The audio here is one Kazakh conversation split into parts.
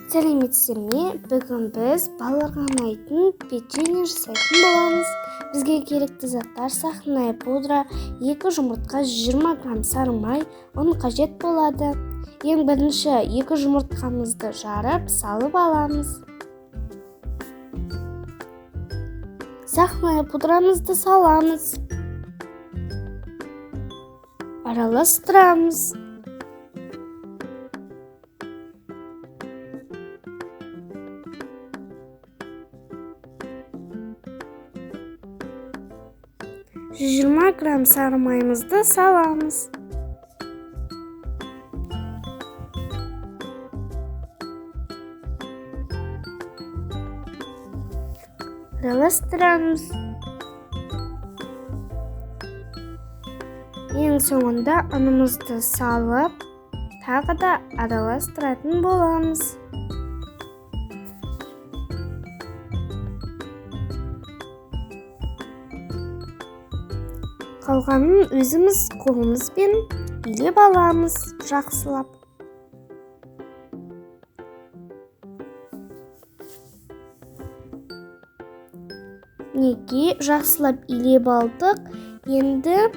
Сәлеметсіздер ме? Бүгін біз балаларға ұнайтын печенье жасайтын боламыз. Бізге керекті заттар: сахарная пудра, 2 жұмыртқа, 20 грамм сары май, ұн қажет болады. Ең бірінші 2 жұмыртқамызды жарып, салып аламыз. Сахарная пудрамызды саламыз. Араластырамыз. 120 грамм сары майымызды саламыз. Араластырамыз. Ең соңында ұнымызды салып, тағы да араластыратын боламыз. Қалғанын өзіміз қолымызбен илеп аламыз жақсылап. Мінекей, жақсылап илеп алдық. Енді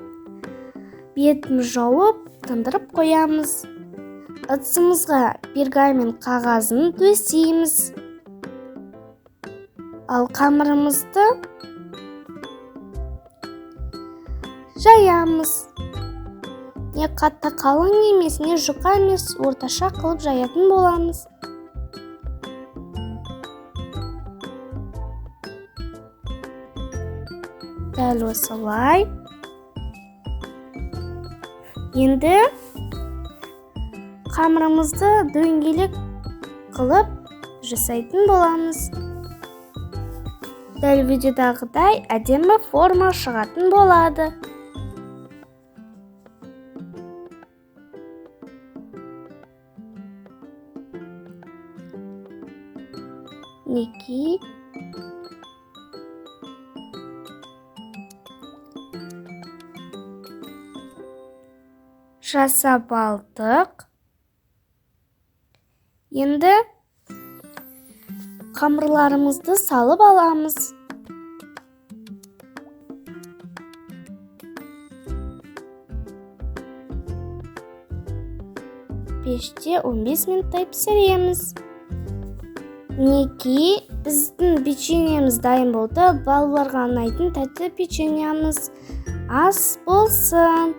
бетін жауып, тындырып қоямыз. Ыдысымызға пергамент қағазын төсейміз. Ал қамырымызды жаямыз. Не қатты қалың емес, не жұқа емес, орташа қылып жаятын боламыз. Дәл осылай. Енді қамырымызды дөңгелек қылып жасайтын боламыз. Дәл видеодағыдай әдемі форма шығатын болады. Мінекей. Жасап алдық. Енді қамырларымызды салып аламыз. Пеште 15 минуттай пісіреміз. Мінекей, біздің печеньеміз дайын болды. Балаларға ұнайтын тәтті печеньеміз. Ас болсын.